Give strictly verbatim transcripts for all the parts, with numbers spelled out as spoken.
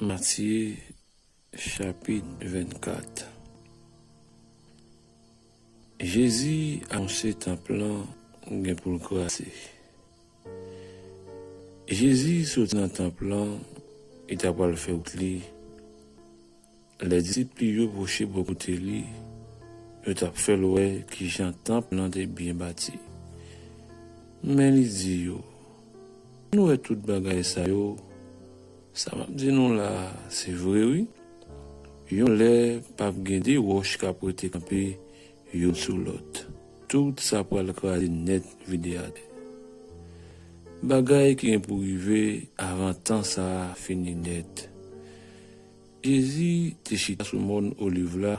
Matye, chapit vennkat. Jezi anonse tanp lan gen pou l kraze. Jezi soti nan tanp lan, li ta pral fè wout li. Lè disip li yo pwoche bò kote li, yo t ap fè l wè kijan tanp lan te byen bati. Men li di yo, "Nou wè tout bagay sa yo, sa m ap di nou la a, se vre wi. Yon lè p ap gen de wòch k ap rete kanpe youn sou lòt. Tout sa pral kraze nèt, vide atè." Bagay ki gen pou rive avan tan sa a fini nèt. Jezi te chita sou mòn Oliv la,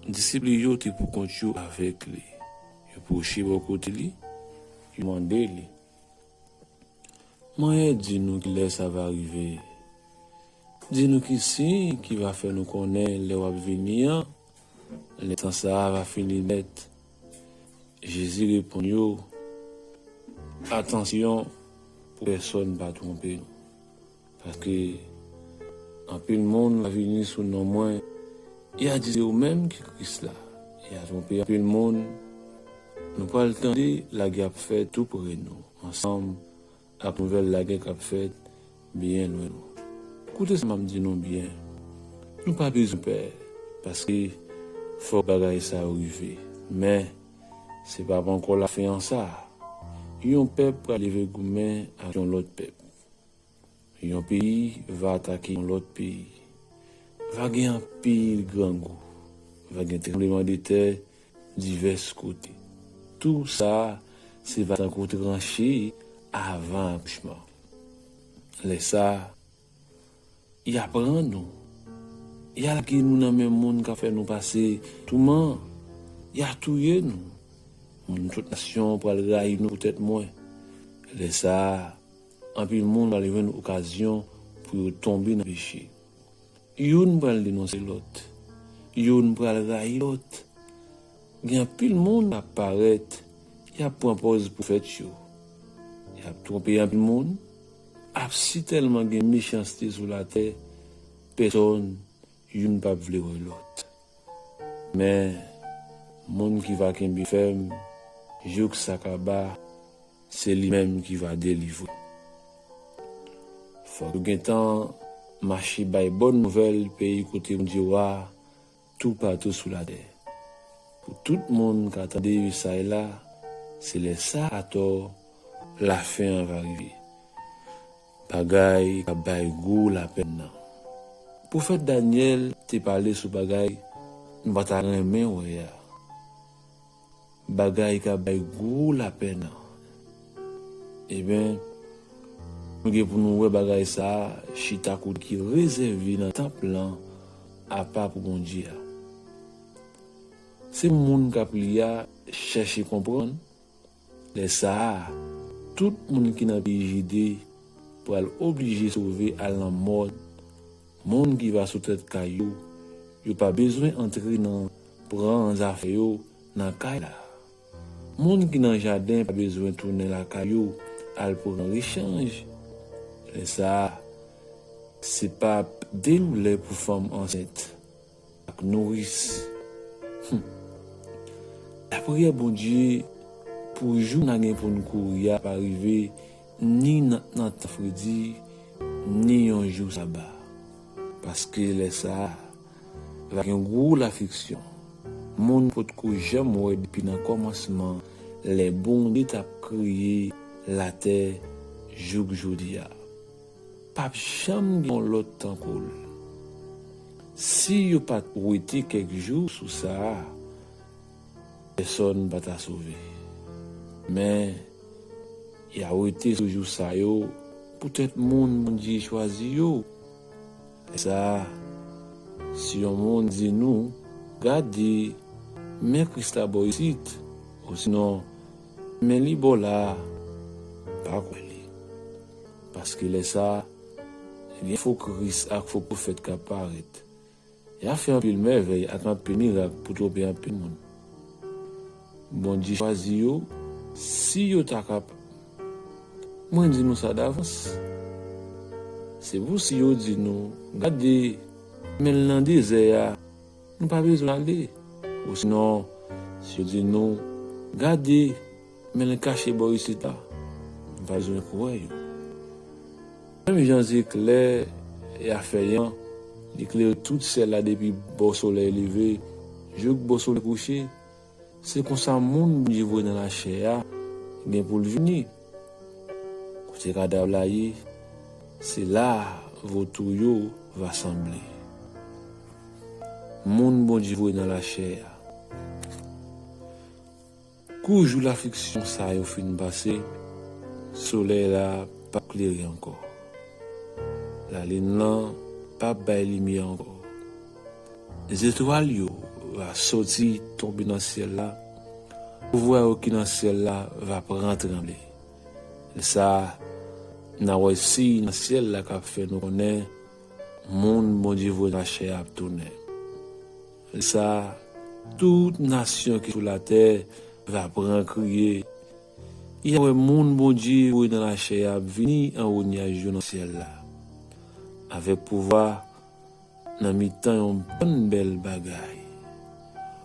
disip li yo te poukont yo avèk li. Yo pwoche bò kote li, yo mande li, "Manyè di nou ki lè sa va rive? Di nou ki siy ki va fè nou konnen lè w ap vini an, lè tan sa a va fini nèt?" Jezi reponn yo, "Atansyon pou pèsonn pa twonpe nou. Paske anpil moun va vini sou non mwen, y a di se ou menm ki Kris la. Y a twonpe anpil moun. Nou pral tande lagè ap fèt tou pre nou, ansanm ak nouvèl lagè k ap fèt byen lwen nou. Koute sa m ap di nou byen. Nou pa bezwen pè, paske fòk bagay sa yo rive. Men, se p ap ankò lafen an sa. Yon pèp pral leve goumen ak yon lòt pèp. Yon peyi va atake yon lòt peyi. Va gen anpil grangou. Va gen tranblemanntè divès kote. Tou sa, se va tankou tranche avan akouchman. Lè sa, y a pran nou. Y a lage nou nan men moun k ap fè nou pase touman. Y a touye nou. Moun tout nasyon pral rayi nou poutèt mwen. Lè sa a, anpil moun pral jwenn okazyon pou yo tonbe nan peche. Youn pral denonse lòt. Youn pral rayi lòt. Gen anpil moun k ap parèt, y ap pran pòz pwofèt yo. Y ap twonpe anpil moun. Ap sitèlman gen mechanste sou latè, pèsonn, youn p ap vle wè lòt. Men, moun ki va kenbe fèm jouk sa kaba, se li menm ki va delivre. Fòk yo gentan mache bay bòn nouvèl peyi kote Bondye w a toupatou sou latè. Pou tout moun ka tande mesaj la, se lè sa atò lafen an va rive. Bagay k ap bay gwo lapèn nan. Pwofèt Danyèl te pale sou bagay nou pa ta renmen wè a. Bagay k ap bay gwo lapèn nan. Ebyen, nou gen pou nou wè bagay sa a chita kote ki rezève nan tanp lan apa pou Bondye a. Se moun k ap li a chèche konprann. Lè sa a, tout moun ki nan peyi Jide pral oblije sove al nan mòn. Moun ki va sou tèt kay yo, yo pa bezwen antre nan pran zafè yo nan kay la. Moun ki nan jaden pa bezwen tounen lakay yo al pran rechanj. Lè sa a, se p ap de doulè pou fanm ansent ak nouris. Hmm. Lapriyè Bondye pou jou n a gen pou n kouri a pa rive ni nan, nan tan fredi, ni yon jou saba. Paske lè sa a, va gen gwo lafliksyon. Moun potko janm wè depi nan kòmansman, lè Bondye t ap kreye latè jouk jodi a. P ap janm gen yon lòt tankou l. Si yo pa t wete kèk jou sou sa a, pèsonn pa ta sove. Men, y a wete sou jou sa yo poutèt moun Bondye chwazi yo. Lè sa a, si yon moun di nou, "Gade, men Kris la bò isit," osinon, "Men li bò la a," pa kwè li. Paske lè sa a, gen fo Kris ak fo pwofèt k ap parèt. Y a fè anpil mèvèy ak anpil mirak pou twonpe anpil moun. Bondye chwazi yo, si yo ta kapab. Mwen di nou sa davans. Se pou si yo di nou, "Gade, men l nan dezè a," nou pa bezwen ale. Osinon, si yo di nou, "Gade, men l kache bò isit la," nou pa bezwen kwè yo. Menm jan zeklè e afèyan, li klere tout syèl la depi bò solèy leve jouk bò solèy kouche, se konsa moun Bondye voye nan lachè a gen pou l vini. Kote kadav la ye, se la a votou yo va sanble. Moun Bondye voye nan lachè a. Kou jou lafliksyon sa yo fin pase, solèy la p ap klere ankò. Lalin lan p ap bay limyè ankò. Zetwal yo va soti tonbe nan syèl la, pouvwa yo ki nan syèl la va pran tranble. Lè sa a, n a wè siy nan syèl la k ap fè nou konnen moun Bondye voye nan lachè a ap tounen. Lè sa a, tout nasyon ki sou latè va pran kriye. Y a wè moun Bondye voye nan lachè a ap vini anwo nyaj yo nan syèl la, avèk pouvwa nan mitan yon bann bèl bagay.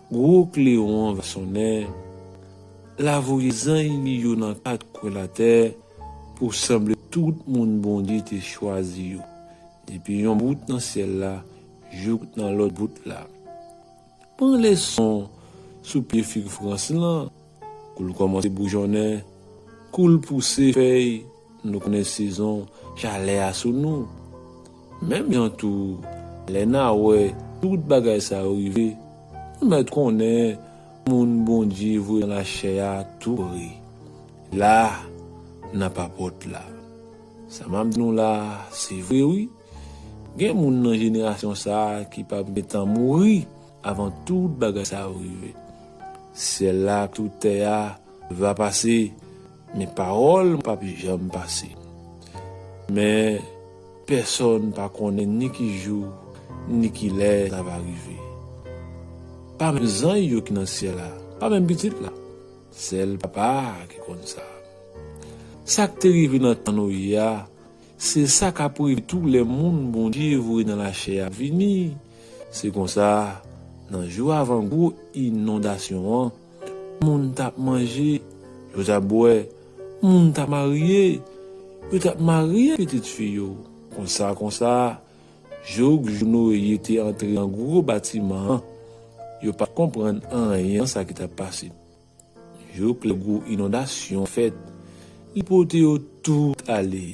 Gwo klewon an va sonnen, l a voye zanj li yo nan kat kwen latè pou sanble tout moun Bondye te chwazi yo, depi yon bout nan syèl la jouk nan lòt bout la. Pran leson sou pye fig frans lan, kou l kòmanse boujonnen, kou l pouse fèy, nou konnen sezon chalè a sou nou. Menm jan tou, lè n a wè tout bagay sa yo rive, nou mèt konnen moun Bondye voye nan lachè a tou pre. La, nan papòt la. Sa m ap di nou la a, se vre wi. Gen moun nan jenerasyon sa a ki p ap gen tan mouri avan tout bagay sa yo rive. Syèl la ak tout tè a va pase, men pawòl mwen p ap janm pase. Men pèsonn pa konnen ni ki jou, ni ki lè sa va rive. Pa menm zanj yo ki nan syèl la, pa menm Pitit la. Sèl Papa a ki konn sa. Sa k te rive nan tan Noye a, se sa k ap rive tou lè moun Bondye voye nan lachè a ap vini. Se konsa, nan jou avan gwo inondasyon an, moun t ap manje, yo t ap bwè, moun t ap marye, yo t ap marye pitit fi yo. Konsa, konsa, jouk jou Noye te antre nan gwo batiman an, yo pa t konprann anyen nan sa ki t ap pase. Jouk lè gwo inondasyon fèt, li pote yo tout ale.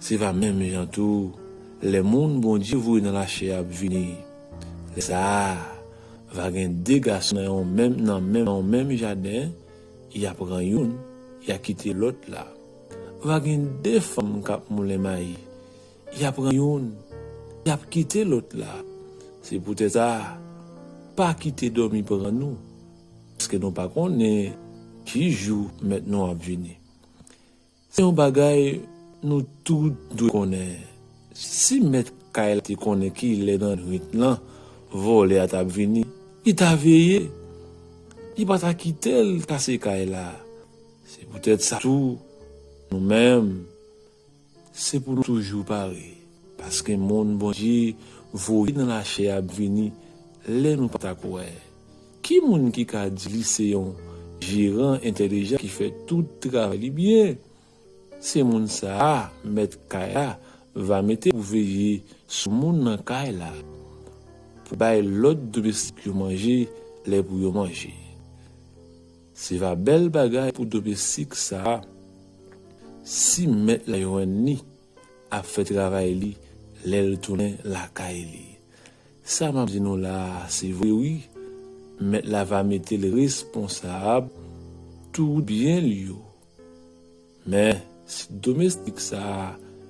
Se va menm jan tou, lè moun Bondye voye nan lachè a ap vini. Lè sa a, va gen de gason nan yon menm, nan menm, nan yon menm jaden, y a pran youn, y a kite lòt la. Va gen de fanm k ap moulen mayi, y a pran youn, y ap kite lòt la. Se poutèt sa, pa kite dòmi pran nou, paske nou pa konnen ki jou Mèt nou ap vini. Se yon bagay nou tout dwe konnen. Si mèt kay la te konnen ki lè nan nwit lan vòlè a t ap vini, li ta veye. Li pa ta kite l kase kay la. Se poutèt sa tou, nou menm, se pou nou toujou pare, paske moun Bondye voye nan lachè a ap vini lè nou pa ta kwè. Ki moun ki ka di li se yon jeran entèlijan ki fè tout travay li byen? Se moun sa a, mèt kay la, va mete pou veye sou moun nan kay la, pou bay lòt domestik yo manje lè pou yo manje. Se va bèl bagay pou domestik sa a, si mèt la jwenn li ap fè travay li lè l tounen lakay li. Sa m ap di nou la a, se vre wi, mèt la va mete l responsab tout byen l yo. Men, si domestik sa a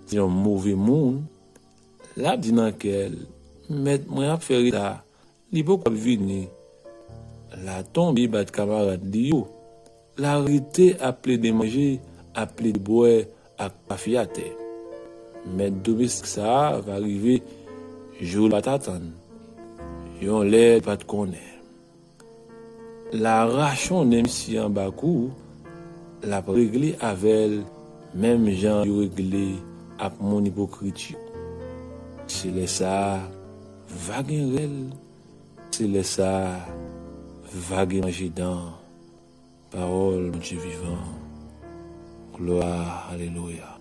se yon move moun, l ap di nan kè l, "Mèt mwen ap fè reta, li poko ap vini." L a tonbe bat kamarad li yo. L a rete ap plede manje, ap plede bwè ak pa fiyatè. Mèt domestik sa a va rive jou l pa t atann, yon lè li pa t konnen. L a rachonnen misye anba kou, l ap regle avè l menm jan yo regle ak moun ipokrit yo. Se lè sa a, va gen rèl. Se lè sa a, va gen manje dan. Pawòl Bondye vivan. Glwa, alelouya.